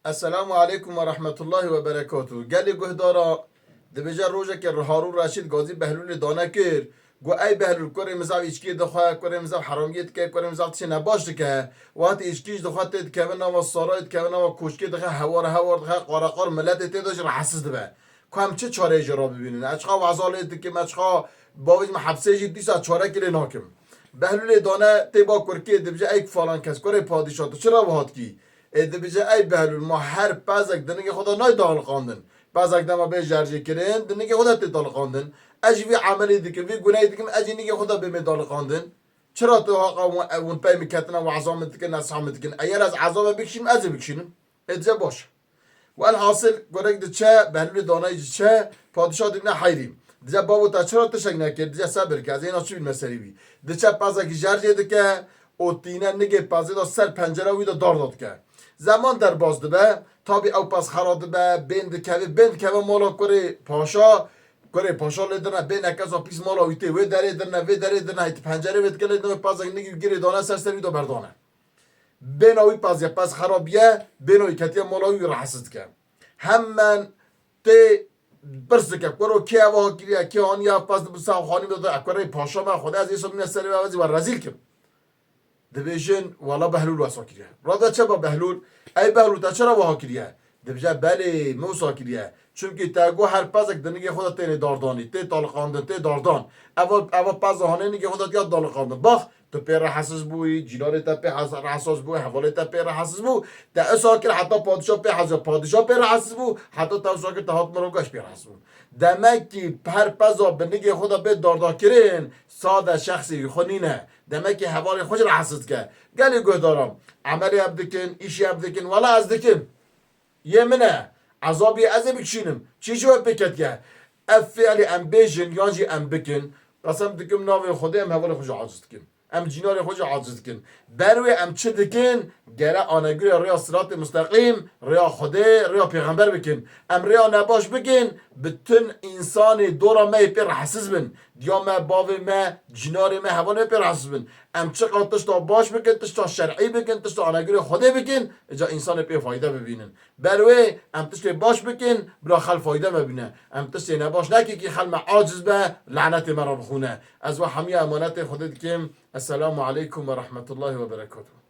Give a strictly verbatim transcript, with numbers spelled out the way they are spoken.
Esselamu aleykum ve rahmetullahi ve berekatuhu. Gelê guhdara, dibêje rojekê Harûn Reşîd gazî Behlûlê dane kir. Got, ey Behlûl, kurê min zaf îçkiyê dixwe, kurê min zaf heramiyê dike, kurê min zaf tiştê nebaş dike. Wextê îçkî jî dixwe tê dikeve nava sarayê, dikeve nava koşkê dixe, hewar hewar dixe, qara qar miletê tê de jî rehetsiz dibe. Ku em çi çareyê jê re bibînin? Ez çiqa weza lê dikim, ez çiqa bavêjim hepsê jî dîsa çarekî lê nakim. Behlûlê dane tê ba kurkê, dibêje, ey falan kes, kurê padîşah, tu çira wiha dikî? Ê dibêje, ey Behlûl, ma her pezek di nigê xwe de nayê daliqandin. Pezek dema bê jerjêkirin, di nigê xwe de tê daliqandin. Ez jî vî emelê dikim, vî gunehê dikim, ez jî nigê xwe de bêmê daliqandin. Çira tu haqa hûn, hûn pey min ketine, weza min dikin, nesiha min dikin? Eger ez ezabê bikişînim, ez ê bikişînim. Ê dice baş. Welhasil, gorek diçe, Behlûlê danayî diçe, padîşah dibîne heyrî. Dice, bavo, te çira tiştek nekir? Dice, sebir ke, ez ê hîna çi bînime serî wî. Diçe pezekî jerjê dike û tîne nigê pezê de ser pencera wî de dar da dike. Zeman derbas dibe, tabî ew pez xera dibe, bên dikeve, bên dikeve mala kurê paşa, kurê paşa lê dirne, bê nekesa pîs mala wî tê wê derê dirne, vê derê dirne, heyt pencerê vê dike lê dirne, pezek nigî girê dane ser ser wî de berdane. Bêna wî pez ye, pez xerab ye, bêna wî ketiye mala wî, wî rehetsiz dike. Hemen tê pirs dike, kuro kê ev wiha kiriye, kê aniye ev pez di sax xanî de, kurê paşa me, Xwedê ez ê somîne serê we, ez ê we rezîl kim. Dibêjin, wela Behlûl wesa kiriye. Rade çe ba Behlûl, ey Behlûl, te çira wiha kiriye? Dibêje, belê, min wisa kiriye. Çimkî te got her pezek di nigê xwe de tênê dardanî, tê daliqandin, tê dardan. Eva, eva peza hanê nigê xwe de diya daliqandin. Bax, tu pê rehetsiz bûyî, cîranê te pê hes-, rehetsiz bû, hevalê te pê rehetsiz bû. Te wisa kir heta padîşah pê hez-, padîşah pê rehetsiz bû, heta te wisa kir te hat mirovgaş pê rehetsiz bû. Demek ki her peza bi nigê xwe de bê dardakirin, sade şexsê wî xwe nîne. Demek ki hevalê xwe jî rehetsiz dike. Gelê guhdaran, emelê ev dikin, îşê ev dikin, wela ez dikim. Yê min e. Ezabî ez ê bikişînim. Çi ji we pê ketiye? Ev fiilî em bêjin yan jî em bikin, qesem dikim navê Xwedê, em hevalê xwe jî aciz dikin. Em cînarê xwe jî aciz dikin. Ber wê em çi dikin? Gere anegurê rêya siratê musteqîm, rêya Xwedê, rêya pêxember bikin. Em rêya nebaş bikin, bütün însanê dora me yê pê rehetsiz bin. Diya me, bavê me, cînarê me, hevalê me pê rehetsiz bin. Em çiqa tişta baş bikin, tişta şer'î bikin, tişta anegurê Xwedê bikin, îca însanê pê fayde bibînin. Ber wê em tiştê baş bikin, bila xel fayde me bîne. Em tiştê nebaş nekin kî xel me aciz be, lanetê me re bixûne. Ez we hemiya emanetê Xwedê dikim. Esselamu aleykum ve rahmetullahi ve berekatuhu.